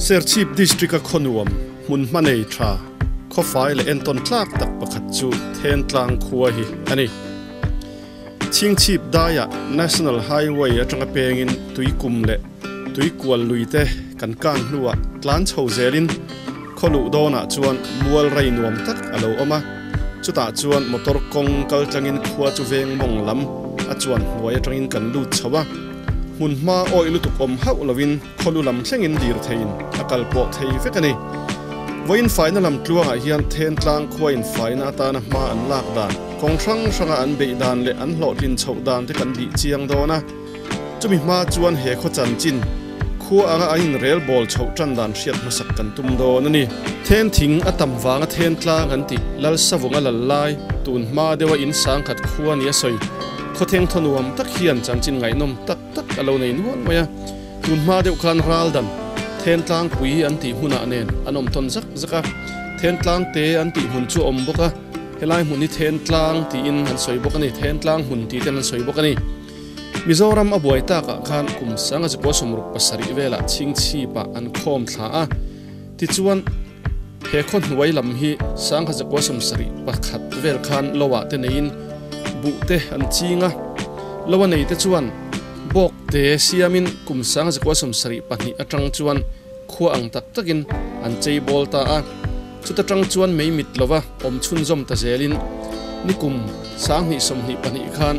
Serchhip District-a khawnuam hmun hma nei tha, khawfai leh entawn tlak tak pakhat chu Thentlang khua hi a ni. Chhingchhip daiah National Highway atanga pengin tuikum leh tuikual lui te kan kan hnuah tlan chho zelin khaw luh dawnah chuan mual rei nuam tak a lo awm a, chutah chuan motor kawng kal tlangin khua chu veng mawng lam a chuan hnuai atangin kan lut chho a, hmun hma awih lutuk awm hauh lovin khaw lu lam thlengin lir theiin a kal pawh thei vek a ni. Vawiin faina lam tluangah hian Thentlang khua in faina atana hma an lak dan, kawng hrang hranga an beih dan leh an hlawhtlin chhoh dan te kan bih chiang dawn a. Chumi hma chuan he khaw chanchin khua anga an inrel bawl chhoh tan dan hriat hmasak kan tum dawn a ni. Then thing a tam vanga then tlang an tih Lalsavunga lal lai tun hma deuha in sangkhat khua nia sawi khawtheng thaw nuam tak hian chanchin ngaihnawm tak tak a lo nei nual mai a. Tun hma deuh khan raldan then tlangpui an tih hmunah nen an awm tawn zak zak a, then tlang te an tih hmun chu a awm bawk a, helai hmun hi then tlang tiin an sawi bawk a ni, then tlang hmun tih ten an sawi bawk a ni. Mizoram a buai takah khan kum sanga chukua 67 velah chhingchhipah an khawm thla a, tichuan he khaw hnuai lam hi sangha chukua 71 vel khan loah te neiin buh te an ching a, lo a nei te chuan bawk te siamin kum sanga chukua 72 atang chuan khua ang tak takin an chei bawl ta a, chuta tang chuan mei mit lova awm chhunzawm ta zelin nikum 2022 khan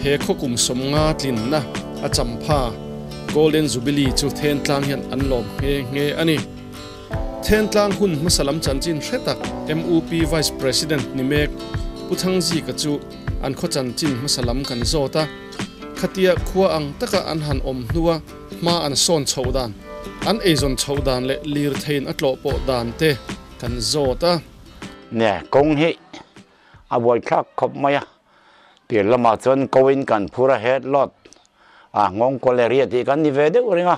he khaw kum 50 tlinna a champha Golden Jubilee chu Thentlang hian an lawm nghe nghe a ni. Thentlang hun hmasa lam chanchin hre tak MUP Vice President ni mek Pu Thangzika chu an khaw chanchin hmasa lam kan zawt a, khatia khua ang taka an han awm hnua hma an sawn chhoh dan, an eizawn chhoh dan leh lir theiin a tlawh pawh dan te kan zawt a. Ne kawng hi a buaithlak khawp mai a, Tir lamah chuan ko in kan phur a head load a nghawng kawl area tih kan ni ve deuh ring a,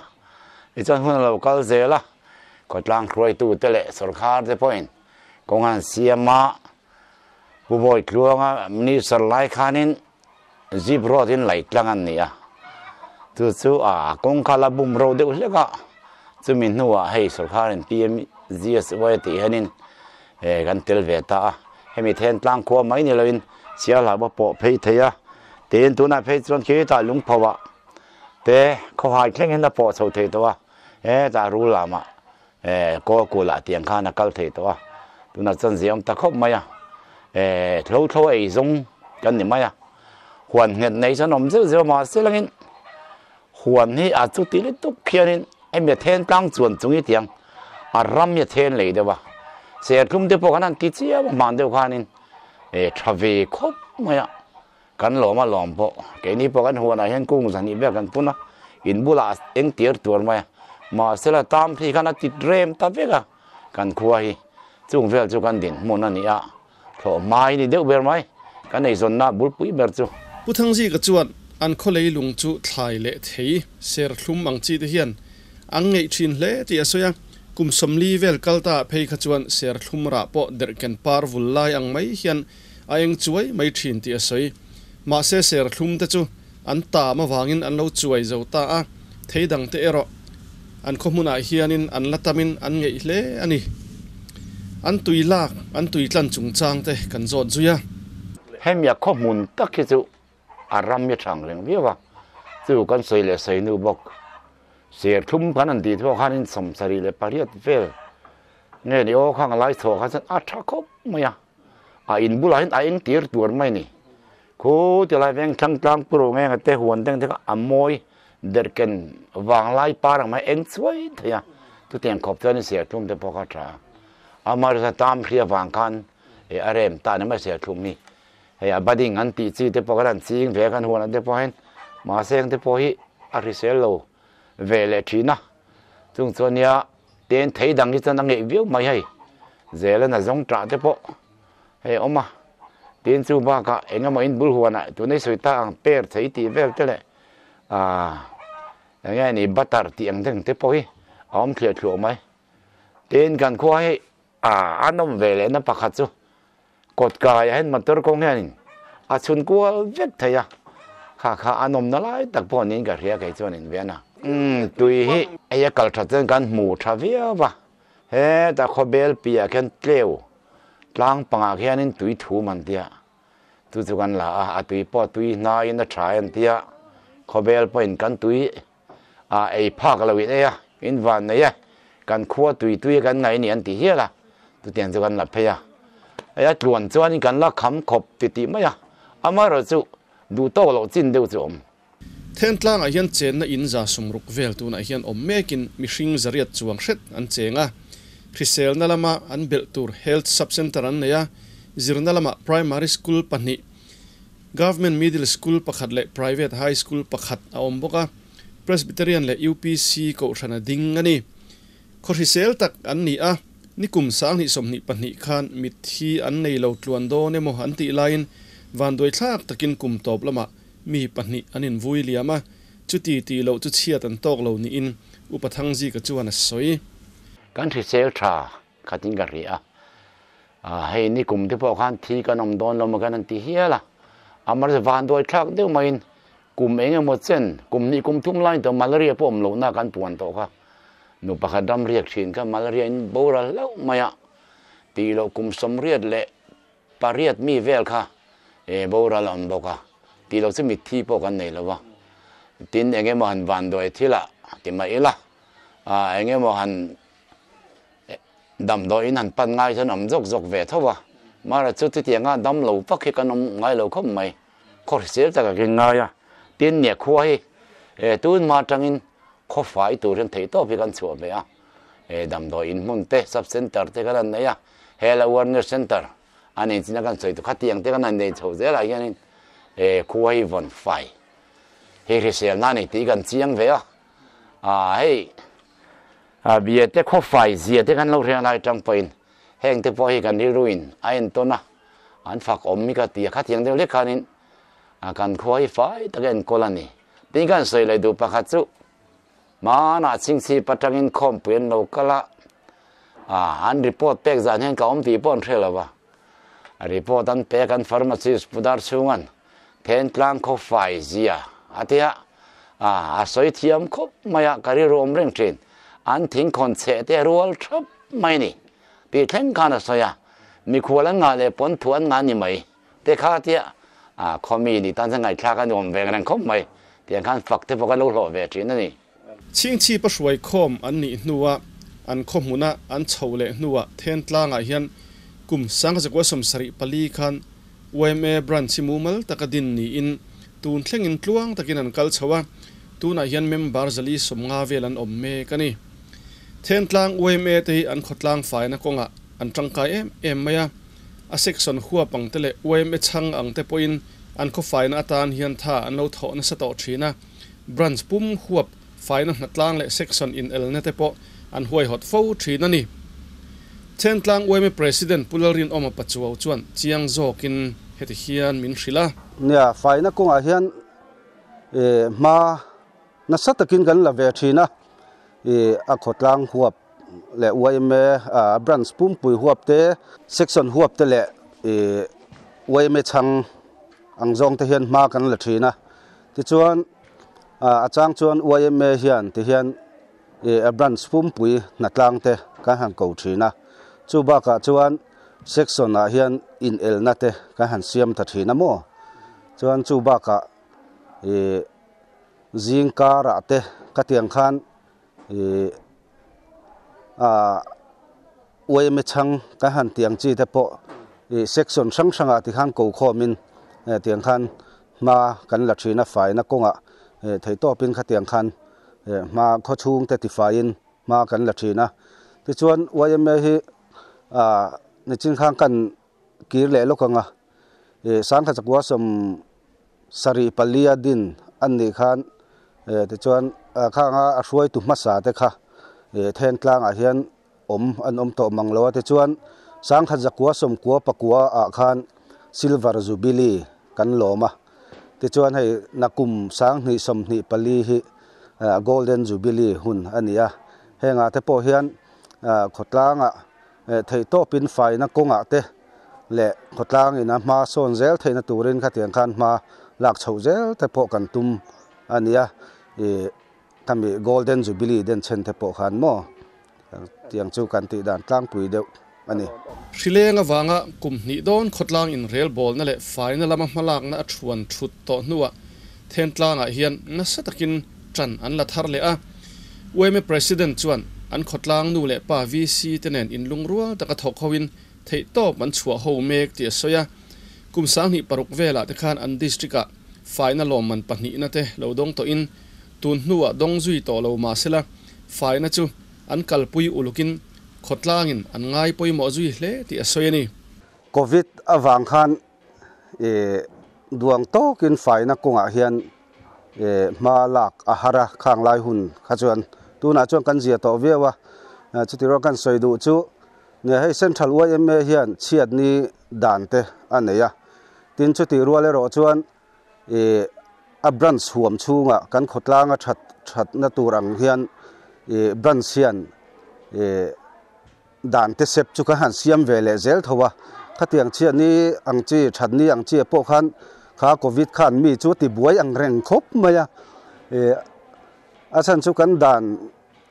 tichuan hun a lo kal zel a, khawtlang hruaitu te leh sawrkhar te pawhin kawng an siam a, Pu Bawitluanga minister lai khanin zip road in laih tlang an ni a, chu chu a kawng kha la bum ro deuh hlek a, chumi hnuah hei sawrkharin PMGSY tih hianin kan tel ve ta a, hemi then tlang khua mai ni loin Sialhau a pawh phei thei a, tin tunah phei chuan khitah lungpho ah te khawhai thlengin a pawh chho thei tawh a, hetah rul lamah kawl kulah tiang khan a kal thei tawh a, tunah chuan ziah awm ta khawp mai a, thlo thlo ei zawng kan ni mai a, huan nghet nei chuan awm zeuh zeuh a mahse langin huan hi a chuti lutuk khianin hemi a then tlang chuan chung hi tiang a ram hi a then lei deuh a, serthlum te pawh khan an ti chiam a hman deuh khanin tha ve khawp mai a, kan lawm a lawm pawh keini pawh kan huanah hian kung zahnih vel kan pun a, in bulah eng tir tur mai a, mahse la tam phei khan a ti rem ta vek a, kan khua hi chung vel chu kan dinhmun a ni a, thlawh hmai ni deuh ber mai kan eizawnna bulpui ber chu. Pu Thangzika chuan an khaw leilung chu thlai leh thei serthlum ang chi te hian an ngeih thin hle tih a sawi a, kum 40 vel kal ta phei kha chuan serthlum rah pawh derhken par vul lai ang mai hian a eng chuai mai thin tih a sawi. Mahse serthlum te chu an tam avangin an lo chuai zo ta a, thei dang te erawh an khaw hmunah hianin an la tamin an ngeih hle a ni. An tui lak, an tui tlan chungchang te kan zawt zui a. Hemi a khaw hmun tak hi chu a ram hi a thang reng viau a, chu kan sawi leh sawi nu bawk serthlum kan han tih thuak khanin 78 vel nge ni aw khang lai chhuah khan chuan a tha khawp mai a, a in bulah hian a eng tir tur mai a ni. Khu ti lai veng thlang tlang pu ro nge te huan teng te kha a mawi derhken vang lai par ang mai eng chuai thei a, chutiang khawp chuan serthlum te pawh kha a tha a, amaherawhchu tam hria vang khan a rem ta ni mai serthlum hi. Hei a budding an tih chi te pawh khan an ching ve a kan huan te pawh hian mahse heng te pawh hi a hrisel lo ve leh thin a, chung chuan nia ten thei dang hi chuan a ngeih viau mai hei zel a zawng tah te pawh hei a awm a, tin chu bakah eng emaw in bul huanah tuna i sawi ta ang per thei tih vel te leh ahh eng nge ni butter tih ang deng te pawh hi a awm thliah thluah mai, tin kan khua hi ahh an awm ve lehna pakhat chu. Kawt kaiah hian motor kawng hianin a chhun kual vek thei a, kha kha a nawmna lai tak pawh niin ka hria kei chuan in ve a na. Umm tui hi hei a kal that chuan kan hmu tha viau va, hetah khawbel piahah khian tleu tlang pangah khianin tui thum an tia, chu chu kan la a, a tui pawh tui hnaiin a tha en tia, khawbel pawhin kan tui ah ei phak lo in ei a, in van nei e, kan khua tui tui a kan ngaih a ni an ti hial a, chutiang chu kan la phei a, hei a tluan chuanin kan la kham khawp ti tih mai a, amaherawhchu duh tawk loh chin deuh chu a awm. Thentlangah hian chenna in 160 vel tunah hian awm mekin mihring zariat chuang hret an cheng a. Hriselna lama an belh tur Health Sub-Centre an nei a, zirna lamah Primary School pahnih, Government Middle School pakhat leh Private High School pakhat a awm bawk a, Presbyterian leh UPC kohhran a ding a ni. Khaw hrisel tak an ni a, nikum 2022 khan mitthi an nei lo tluan dawn emaw an tih laiin vanduaithlak takin kum tawp lamah Mi pahnih an invui liam a, chuti tih loh chu chhiat an tawk lo niin Upa Thangzika chuan a sawi. Kan hrisel tha khatin ka ri a, hei nikum te pawh khan thi kan awm dawn lo maw kan han ti hial a, amar vanduai thlak deuh maiin kum eng emaw chen, kum hnih kum thum laiin tawh malaria pawh awm lohna kan puan tawh kha, nu pakhat ram riak thin kha malaria in boral hlauh mai a, tih loh kum 88 mi vel kha boral a awm bawk a, tih loh chu mitthi pawh kan nei lo va, tin eng emaw han vanduai thil ah ti mai ila, eng emaw han damdawiin han pan ngai chuan awm zawk zawk ve tho va, mara chu chutianga dam lo vak hi kan awm ngai lo khawp mai, khaw hrisel tak a keng ngai a, tin nia khua hi tun hma atangin khaw fai tur hian theihtawp hi kan chhuah ve a, damdawiin hmun te sub center te kan han nei a. He la Awareness Center a nei chin a kan sawi tu khatiang te kan han nei chho zel ah hianin he khua hi vawn fai hei hrisel na nei tih kan chiang ve a, ah hei ah bia te khaw fai zia te kan lo hriat lai tang pawhin heng te pawh hi kan rilru in a entawn a, an fak awm hi ka ti a, khatiang deuh lek khanin kan khua hi fai taka enkawl a ni. Tin kan sawi leh duh pakhat chu Hmanah chhingchhip atangin khawmpui an lo kal a, an report pek zan hian ka awm tih pawh an hre lo va. Report an pek an pharmacist pu dar chhunga'n Thentlang khaw fai zia a ti a, a sawi thiam khawp mai a, ka rilru awm reng thin. An thingkhawn chheh te rual thap mai ni tih thleng khan a sawi a, mikhual an ngah leh pawn thu an ngah ni mai. Te kha tia khawmi ni tan chuan ngaihthlak a nuam veng reng khawp mai tiang khan fak te pawh kan lo hlawh ve thin a ni. Chhingchhipa hruai khawm an nih hnua an khaw hmuna an chho leh hnuah Thentlangah hian kum 1974 khan yma branch hi mumal taka din niin tun thlengin tluang takin an kal chho a, tunah hian member 450 vel an awm mek a ni. Thentlang yma te hi an khawtlang faina kawngah an tangkai em em mai a. A section huap ang te leh yma chhang ang te pawhin an khaw faina atan hian tha an lo thawh nasa tawh thin a, branch pum huap faina hnatlang leh section inelna te pawh an huaihawt fo thin a ni. Thentlang yma President Pu Lalrinawma Pachuau chuan chiang zawkin heti hian min hrilh a. Nia, faina kawngah hian hma nasa takin kan la ve thin a, a khawtlang huap leh yma branch pumpui huap te, section huap te leh yma chhang ang zawng te hian hma kan la thin a. Tichuan a chang chuan yma hian ti hian a branch pumpui hnatlang te kan han ko thin a. Chu bakah chuan section ah hian inelna te kan han siam ta thin a maw. Chuan chu bakah zing karah te ka tiang khan Ih ah yma chhang kan han tih ang chi te pawh ih section hrang hrangah tikhan ko khawmin tiang khan hma kan la thin a faina kawngah ih theihtawpin khatiang khan ih hma khawchhung te tifaiin hma kan la thin a. Tichuan yma hi ah nichin khan kan kir leh lawk ang a, ih sangkhat zakua 74 a din an nih khan eh tichuan khanga a hruaitu hmasa te kha eh Thentlangah hian awm an awm tawh mang lo a, tichuan 1999 ah khan Silver Jubilee kan lawm a, tichuan hei nakum 2024 hi Golden Jubilee hun a ni a, hengah te pawh hian khawtlangah theihtawpin faina kawngah te leh khawtlang ina hma sawn zel theihna turin khatiang khan hma lak chhoh zel te pawh kan tum a ni a. Ih Khami Golden Jubilee den chhen te pawh khan maw tiang chu kan tih dan tlangpui deuh a ni. Hrileng avanga kum hnih dawn khawtlang inrelbawlna leh faina lama hmalakna a thuan thut tawh hnuah Thentlangah hian nasa takin ṭan an la thar leh a. Yma President chuan an khawtlang nu leh pa VC te nen inlungrual taka thawk hoin theihtawp an chhuah ho mek tih a sawi a. Kum 2006 velah te khan an district-ah faina lawmman pahnihna te lo dawng tawhin tun hnuah dawng zui tawh lo mahsela faina chu an kalpui ulukin khawtlangin an ngai pawimawh zui hle tih a sawi a ni. Covid avang khan duang tawkin faina kawngah hian hma lak a har a, khang lai hun kha chuan tunah chuan kan zia tawh viau a, chutirual kan sawi duh chu nge hei Central yma hian chhiatni dan te a nei a, tin chutih rual erawh chuan a branch huam chhungah kan khawtlanga that thatna tur ang hian branch hian dan te sep chu kan han siam ve leh zel tho a, khatiang chhiatni ang chi thatni ang chi pawh khan kha Covid khan mi chu tibuai ang reng khawp mai a, a chhan chu kan dan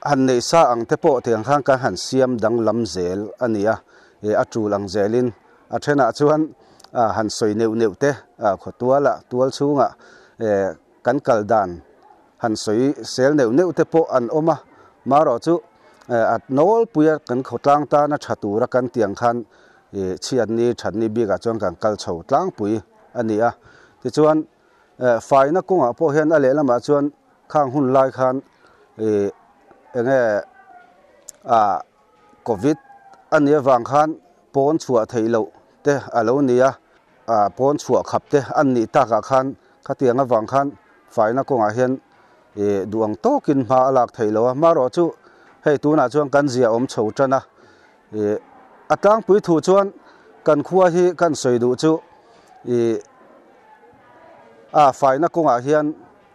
han neih sa ang te pawh tiang khan kan han siam danglam zel a ni a, a tul ang zelin a thenah chuan han sawi neuh neuh te khawtualah tual chhungah kan kal dan han sawi sel neuh neuh te pawh an awm a, marawh chu a nawlpuia kan khawtlang tana tha tura kan tiang khan chhiatni thatni bikah chuan kan kal chho tlangpui a ni a, tichuan faina kawngah pawh hian a lehlamah chuan khang hun lai khan enge a Covid a nih avang khan pawn chhuah theih loh te a lo ni a, pawn chhuah khap te an nih takah khan khatiang avang khan faina kawngah hian duh ang tawkin hma a lak theih loh a, marawh chu hei tunah chuan kan zia awm chho tan a, a tlangpui thu chuan kan khua hi kan sawi duh chu a faina kawngah hian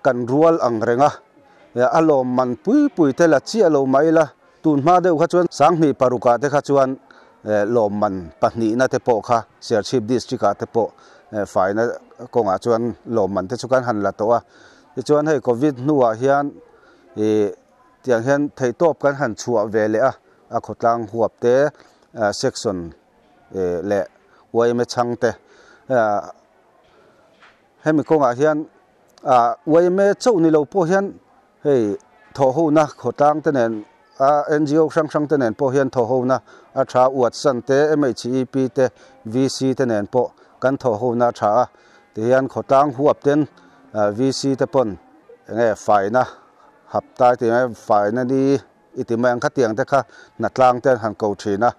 kan rual ang reng a, a lawmman pui pui te la chiah lo mai la, tun hma deuh kha chuan 2006 ah te kha chuan lawmman pahnihna te pawh kha Serchhip district ah te pawh faina kawngah chuan lawmman te chu kan han la tawh a, tichuan hei Covid hnuah hian tiang hian theihtawp kan han chhuah ve leh a, a khawtlang huap te section leh yma chhang te hemi kawngah hian yma chauh ni lo pawh hian hei thawhhona khawtlang te nen a NGO hrang hrang te nen pawh hian thawhhona a tha Watson te MHEP te VC te nen pawh kan thawhhona a tha a, tihian khawtlang huap ten VC te pawn enge faina haptai tih mai faina ni i ti mai ang khatiang te kha hnatlang te an han ko thin a,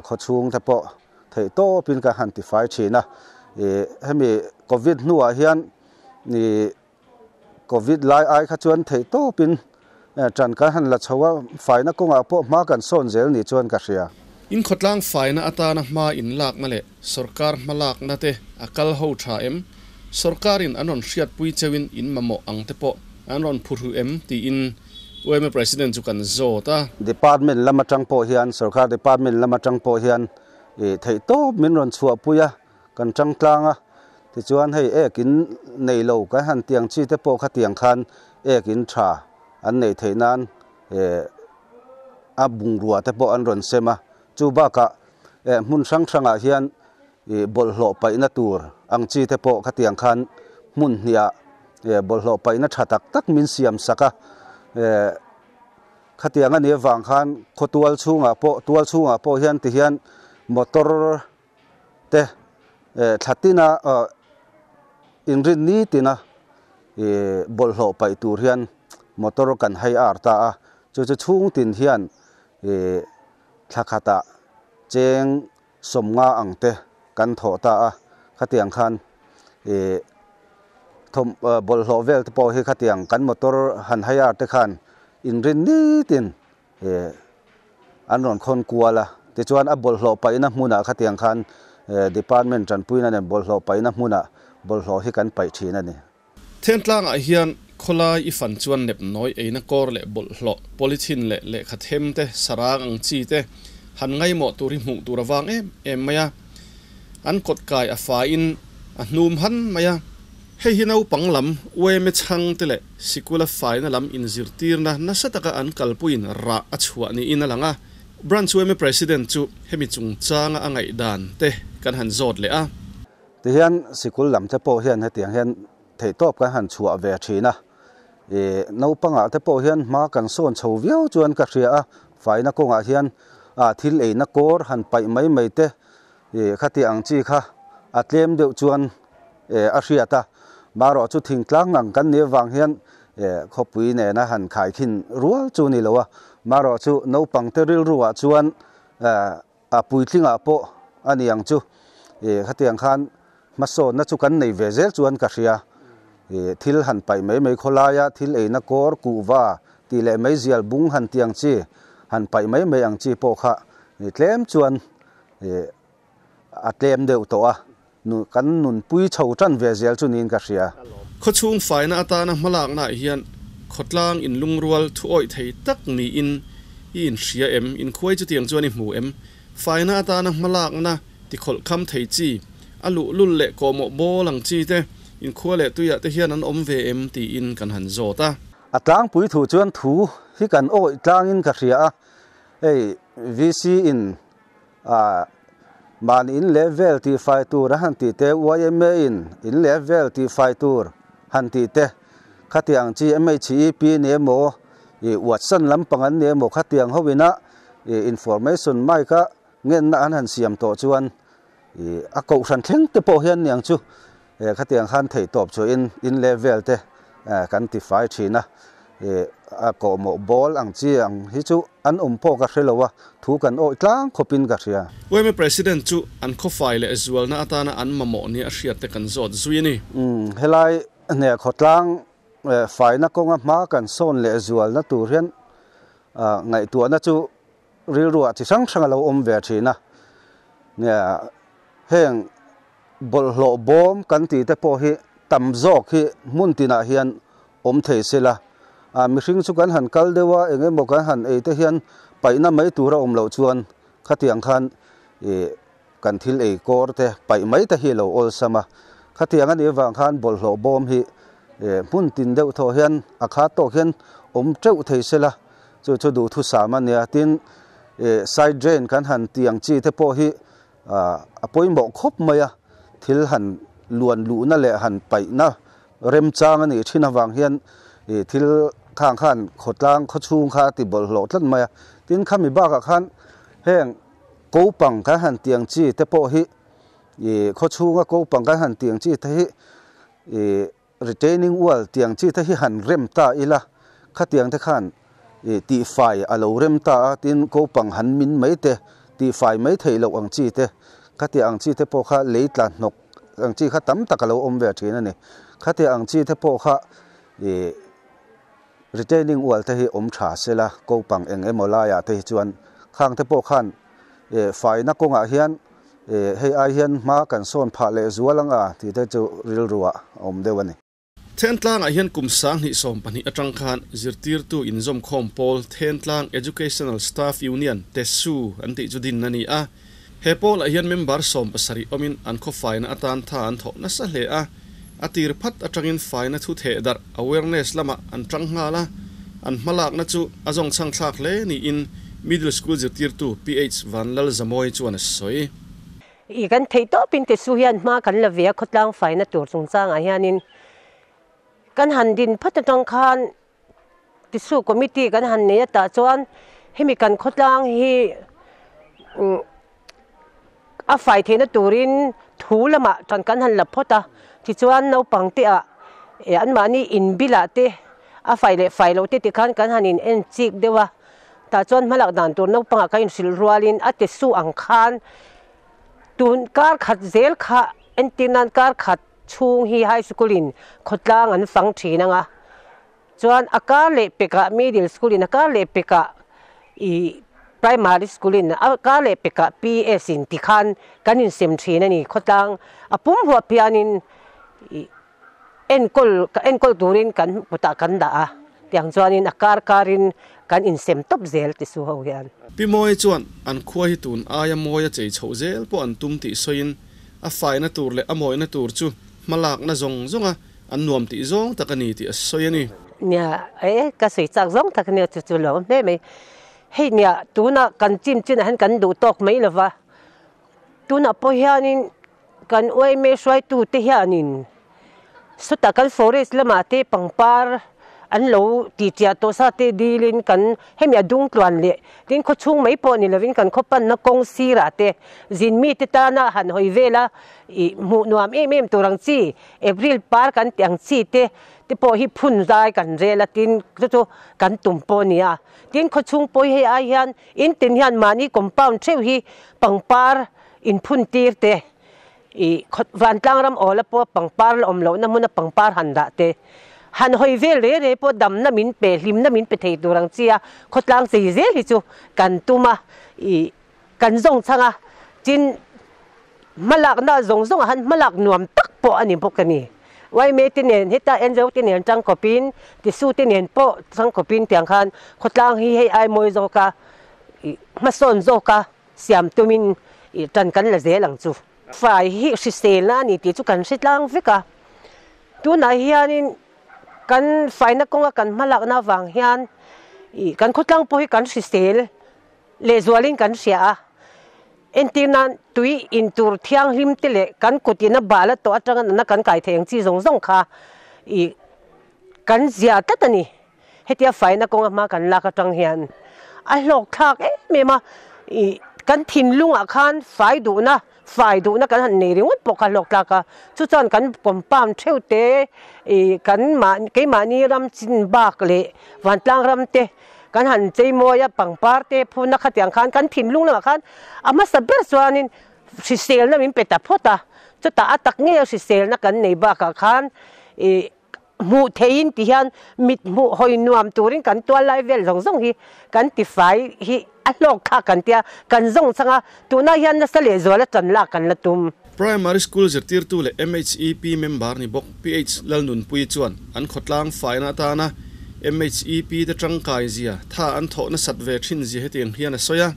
khawchhung te pawh theih tawpin kan han tifai thin a, hemi Covid hnuah hian Covid lai ai kha chuan theih tawpin tan kan han la chho a, faina kawngah pawh hma kan sawn zel ni chuan ka hria. Inkhawtlang faina atana hma inlakna leh sorkar hmalakna te a kal ho tha em? Sorkarin an rawn hriatpui cheuhin in mamawh ang te pawh an rawn phurhu em? tiin yma President chu kan zawt a. Department lam atang pawh hian, sorkar department lam atang pawh hian theih tawp min rawn chhuahpui a, kan tang tlang a, tichuan hei ek in nei lo kan han tiang chi te pawh kha tiang khan ek in tha an neih theih nan a bungrua te pawh an rawn sem a, chu bakah hmun hrang hrangah hian bawlhhlawh paihna tur ang chi te pawh kha tiang khan hmun hniah bawlhhlawh paihna tha tak tak min siam sak a, khatiang a nih avang khan khawtual chhungah pawh tual chhungah pawh hian tihian motor te thla tina inrin ni tina bawlhhlawh paih tur hian motor kan hei ar ta a, chu chu chhung tin hian thla khatah cheng sawmnga ang te kan thawh ta a, khatiang khan bawlhhlawh vel te pawh hi khatiang kan motor han hei ar te khan inrin ni tin an rawn khawn kual a, tichuan a bawlhhlawh paihna hmunah khatiang khan department tanpuina nen bawlhhlawh paihna hmunah bawlhhlawh hi kan paih thin a ni. Thentlangah hian khawlai i fan chuan nep nawi eina kawr leh bawlhhlawh polythene leh lehkha them te sarang ang chi te han ngaimawh tur hi hmuh tur avang em em mai a, an kawt kai a faiin a hnum han mai a. Hei hi naupang lam yma chhangte leh sikula faina lam inzirtirna nasa taka an kalpuiin rah a chhuah niin a lang a. Branch yma President chu hemi chungchanga a ngaihdan te kan han zawt leh a. Tihian sikul lam te pawh hian hetiang hian theihtawp kan han chhuah ve thin a. I naupangah te pawh hian hma kan sawn chho viau chuan ka hria a, faina kawngah hian a thil eina kawr han paih mai mai te i khati ang chi kha a tlem deuh chuan a hriat a. Marawh chu thingtlang ngang kan nih avang hian khawpui nena han khaikhin rual chu ni lo a, marawh chu naupangte rilruah chuan A puitlingah pawh a ni ang chu. I khatiang khan hmasawnna chu kan nei ve zel chuan ka hria. I thil han paih mai mai khawlaia thil eina kawr kuhva tih leh meizial bung han ti ang chi, han paih mai mai ang chi pawh kha i tlem chuan i a tlem deuh tawh a. Nu kan nunpui chho tan ve zel chu niin ka hria. Khawchhung faina atana hmalaknaah hian khawtlang inlungrual thu awih thei tak niin i inhria em? Inkhuai chutiang chuan i hmu em? Faina atana hmalakna tikhawlh kham thei chi, a luhlul leh kawhmawh bawl ang chi te inkhua leh tuiah te hian an awm ve em tiin kan han zawt a. A tlangpui thu chuan thu hi kan awih tlangin ka hria a, hei VC in A mahni in leh vel tih fai tur a han tih te, yma in in leh vel tih fai tur han tih te, khatiang chi MHEP ni emaw, ih Watson lampang an ni emaw khatiang ho ina ih information mic a ngenna an han siam tawh chuan ih a kohhran thleng te pawh hian niang chu Khatiang khan theihtawp chu in in leh vel te kan ti fai thin a, a kawhmawh bawl ang chi ang hi chu an awm pawh ka hre lo a, thu kan awih tlang khawpin ka hria. Yma President chu an khawfai leh zualna atana an mamawh nia a hriat te kan zawt zui a ni. Helai hneh khawtlang faina kawnga hma kan sawn leh zualna tur hian ngaihtuahna chu rilruah chi hrang hrang a lo awm ve thin a, heng bawlhhlawh bawm kan tih te pawh hi tam zawk hi hmun tinah hian awm thei se la, mihring chu kan han kal deuh a, eng emaw kan han ei te hian paihna mai tur a awm loh chuan khatiang khan ih kan thil ei kawr te paih mai te hi a lo awlsam a, khatiang a nih avang khan bawlhhlawh bawm hi hmun tin deuh thawh hian a khat tawk hian awm teuh thei se la, chu chu duhthusam a nia, tin ih side drain kan han tih ang chi te pawh hi A pawimawh khawp mai a, thil han luan luhna leh han paihna remchang a nih thin avang hian thil khang khan khawtlang khawchhung kha a ti bawlhhlawh tlat mai a. Tin, khami bakah khan heng kopang kan han tiang chi te pawh hi khawchhunga kopang kan han tiang chi te hi Retaining wall tiang chi te hi han rem ta ila, khatiang te khan ih tihfai a lo rem ta a, tin kopang han min mai te, tihfai mai theih loh ang chi te, khatiang ang chi te pawh kha lei tla hnawk ang chi kha tam tak a lo awm ve thin a ni. Khatiang ang chi te pawh kha ih retaining wall te hi awm tha sela, kopang eng emaw laiah te hi chuan khang te pawh khan ih faina kawngah hian Hei ai hian hma kan sawn phah leh zual ang a tih te chu rilruah a awm deuh a ni. Thentlangah hian kum 2012 atang khan zirtirtu inzawmkhawm pawl Thentlang Educational Staff Union, TESU, an tih chu din a ni a. He pawlah hian member 17 awmin an khaw faina atan tha an thawh nasa hle a. A tir phat atangin faina thu theh darh, awareness, lamah an tang nghal a, an hmalakna chu a zawngchhang thlak hle niin Middle School zirtirtu PH Vanlalzamawi chuan a sawi. I kan theih tawpin Tesu hian hma kan la ve a, khawtlang faina tur chungchangah hianin kan han din phat atang khan Tesu committee kan han nei a tah chuan hemi kan khawtlang hi a fai theihna turin thu lamah tan kan han la phawt a, tichuan naupang te ah anmahni inbilah te a fai leh fai loh te tikhan kan han in en chik deuh a, tah chuan hmalak dan tur naupangah ka inhrilh rualin a ti suh ang khan tun kar khat zel kha entir nan kar khat chhung hi high school in khawtlang an fang thin ang a, Chuan a kar leh pekah middle school in a kar leh pekah ih primary school in a kar leh pekah PS in tikhan kan insem thin a ni. Khawtlang a pum huap hianin ih enkawl enkawl turin kan kutah kan dah a, tiang chuanin a kar karin kan insem tawp zel ti su ho hian. Pi Mawi chuan an khua hi tun aia mawia chei chhoh zel pawh an tum tih sawiin a faina tur leh a mawina tur chu hmalakna zawng zawnga. an nuam tih zawng tak a ni tih a sawi a ni. Nia, e, ka sawi chak zawng tak a nia chu chu lo hle mai. Hei nia, tunah kan chim chinah hian kan duh tawk mai lo va, tunah pawh hianin kan yma hruaitute hianin sawtah kan forest lamah te pangpar an lo tih chiah tawh sa te dilin kan hemi a dung tluan leh tin khawchhung mai pawh ni lovin kan khaw panna kawng sirah te zin mite tana han hawi vel a ih hmuh nuam em em tur ang chi April par kan tih ang chi te te pawh hi phun zai kan rel a tin chu chu kan tum pawh a ni a tin khawchhung pawh hi hei ai hian in tin hian mahni compound theuh hi pangpar inphun tir te ih vantlang ram awla pawh pangpar la awm lohna hmuna pangpar han dah te han hawi vel re re pawh damna min pe hlimna min pe thei tur ang chi a khawtlang chei zel hi chu kan tum a ih kan zawng chhang a tin hmalakna zawng zawng ah han hmalak nuam tak pawh a ni bawk a ni yma te nen heta ngo te nen tangkawpin tisu te nen pawh tangkawpin tiang khan khawtlang hi hei ai mawi zawk a ih hmasawn zawk a. Siam tumin i tan kan la zel ang chu. Fai hi hriselna a ni tih chu kan hre tlang vek a. Tunah hianin kan faina kawnga kan hmalakna avang hian i kan khawtlang pawh hi kan hrisel lehzualin kan hria a. Entir nan tui in tur thianghlim te leh kan kut ina bal a tawh atanga nana kan kai theih ang chi zawng zawng kha i kan zia tlat a ni. Hetia faina kawnga hma kan lak atang hian a hlawk thlak em em a, ih kan thinlungah khan fai duhna, fai duhna kan han nei ringawt pawh kha hlawk tlak a, chu chuan kan compound theuh te ih kan mah keimahni ram chin bak leh vantlang ram te kan han chei mawi a, pangpar te phuna khatiang khan kan thinlung lamah khan a hmasa ber chuanin hriselna min pe ta phawt a, chutah a tak ngei a hriselna kan nei bakah khan ih. Hmuh theihin ti hian mit hmuh hawi nuam turin kan tual lai vel zawng zawng hi kan tifai hi a hlawk thlak kan tia, kan zawng chang a, tunah hian nasa lehzuala tan lak kan la tum. Primary School zirtirtu leh MHEP member ni bawk PH Lalnunpuii chuan an khawtlang faina atana MHEP te tangkai zia tha an thawh nasat ve thin zia hetiang hian a sawi a.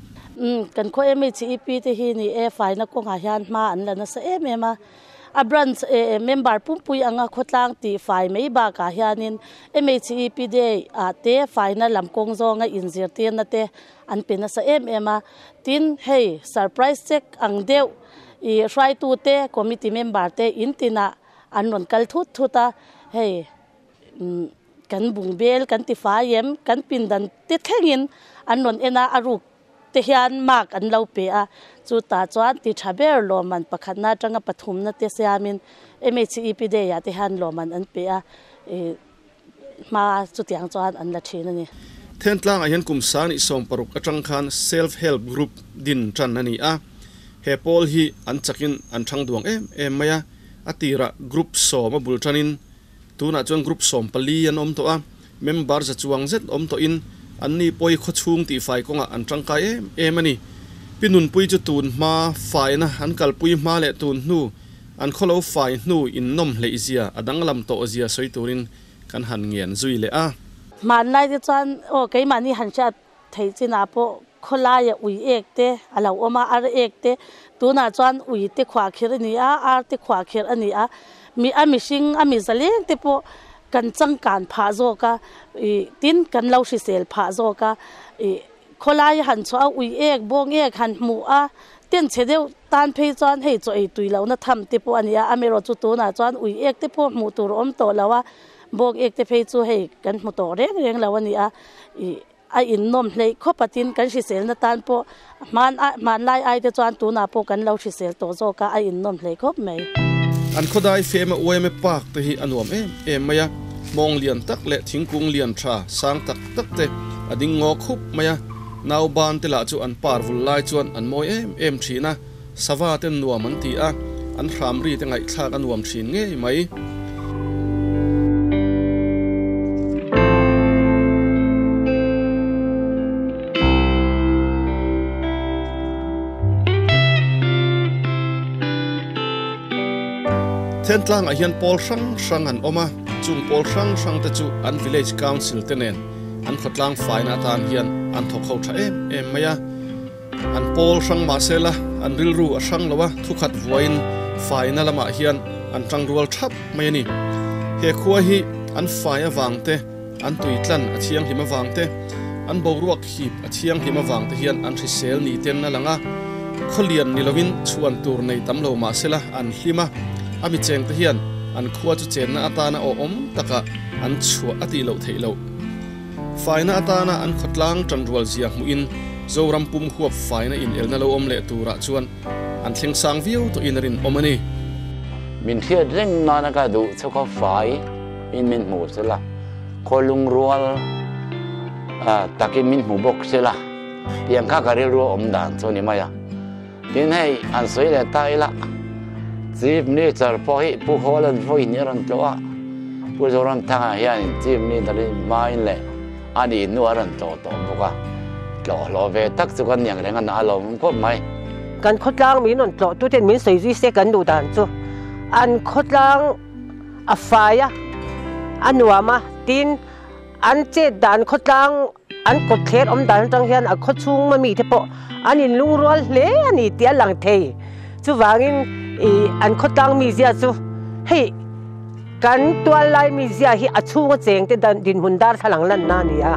Kan khaw MHEP te hi ni e faina kawngah hian hma an la nasa em em a. A branch member pumpui anga khawtlang tih fai mai bakah hianin MHEP Day ah te faina lam kawng zawnga inzirtirna te an pe nasa em em a. Tin, hei surprise check ang deuh ih hruaitute committee member te in tinah an rawn kal thut thut a, hei kan bungbel kan ti fai em, kan pindan te thlengin an rawn en a, a ruk te hian mark an lo pe a, chutah chuan ti tha ber lawmman pakhatna atanga pathumna te siamin MHEP Day ah te hian lawmman an pe a, ih hma chutiang chuan an la thin a ni. Thentlangah hian kum sang nih 60 atang khan Self Help Group din tan a ni a, he pawl hi an chakin an thang duang em em mai a, a tirah group 10 a bul tanin Tunah chuan group 14 an awm tawh a, member za chuang zet awm tawhin an ni pawi khawchhung tihfai kawngah an tangkai em em a ni. Pi Nunpui chu tun hma faina an kalpui hma leh tun hnu an khawlo fai hnu innawm hleih zia a danglam tawh zia sawi turin kan han ngen zui leh a. Hmanlai te chuan aw keimahni han hriat theih chinah pawh khawlaia ui ek te a lo awm a, ar ek te tunah chuan ui te khuahkhirh a ni a, ar te khuahkhirh a ni a, mi a mihring a mi zaleng te pawh kan changkan phah zawk a, ih tin kan lo hrisel phah zawk a, ih khawlaia han chhuah a ui ek bawng ek han hmuh a ten chhe deuh tan phei chuan hei chaw ei tui lohna tham te pawh a ni a, amaherawh chu tunah chuan ui ek te pawh hmuh tur a awm tawh lo a, bawng ek te phei chu hei kan hmu tawh reng reng lo a ni a, ih. A innawm hleih khawp a tin kan hriselna tan pawh hman hmanlai ai te chuan tunah pawh kan lo hrisel tawh zawk a, a innawm hleih khawp mai. An khawdai fema uaime park te hi a nuam em em mai a, hmawng lian tak leh thingkung lian tha sang tak tak te a ding ngaw khup mai a, nau ban te lah chu an par vul lai chuan an mawi em em thin a, sava ten nuam an ti a, an hram ri te ngaihthlak a nuam thin ngei mai. Thentlangah hian pawl hrang hrang an awm a, chung pawl hrang hrang te chu an village council te nen an khawtlang faina atan hian an thawk ho tha em em mai a. An pawl hrang mahsela an rilru a hrang lo a, thukhat vuain faina lamah hian an tangrual thap mai a ni. He khua hi an fai avang te, an tui tlan a thianghlim avang te, an boruak hip a thianghlim avang te hian an hrisel ni ten a lang a. Khawlian ni lovin chhuan tur nei tam lo mah sela an hlim a, a mi cheng te hian an khua chu chenna atana awhawm takah an chhuah a tih loh theih loh. Faina atana an khawtlang tanrual zia hmuhin Zoram pum huap faina inelna lo awm leh turah chuan an thleng sang viau tawhin a rinawm a ni. Min hriat reng nana ka duh chu khaw fai in min hmu sela, khaw lungrual takin min hmu bawk sela tiang kha ka rilru a awm dan chu a ni mai a. Tin hei an sawi leh ta ila, Chief Minister pawh hi Pu Hawla'n vawiin a rawn tlawh a, Pu Zoramthanga hianin Chief Minister hi hmain leh a nih hnu a rawn tlawh tawh bawk a, tlawh hlawh ve tak chu kan niang reng a na alawm awm khawp mai. Kan khawtlang min rawn tlawh tuten min sawi zui se kan duh dan chu an khawtlang a fai a, a nuam a, tin An chet dan khawtlang an kawt thler awm dan atang hian a khaw chhung ami te pawh an inlungrual hle a ni tih a lang thei. Chuvangin ih an khawtlang mizia chu hei kan tual lai mizia hi a chhunga cheng te dan dinhmun dar thlalang lanna a ni a.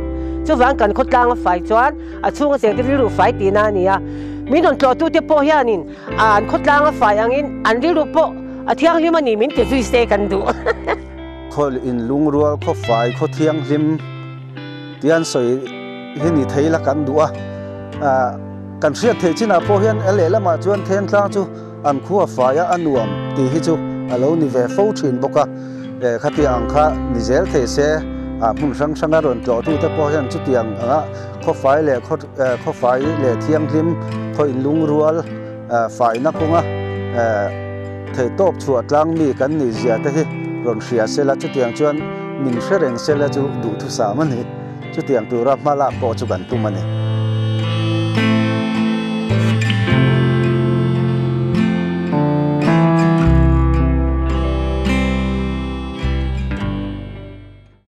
Chuvang kan khawtlang a fai chuan a chhunga cheng te rilru fai tihna a ni a. Min rawn tlawhtu te pawh hianin an khawtlang a fai angin an rilru pawh a thianghlim a ni min ti zui se kan duh. Khawl in lungrual khaw fai khaw thianghlim tih an sawi hi ni thei la kan duh a, kan hriat theih chinah pawh hian a lehlamah chuan Thentlang chu an khua fai a a nuam tih hi chu a lo ni ve fo thin bawk a, khatiang ang kha ni zel thei se hmun hrang hranga rawn tlawhtute pawh hian chutiang anga khaw fai leh khaw fai leh thianghlim khaw in lungrual faina kawnga Theihtawp chhuah tlang mi kan nih zia te hi rawn hria se la, chutiang chuan min hre reng se la chu duhthusam a ni. Chutiang tura hma lak pawh chu kan tum a ni.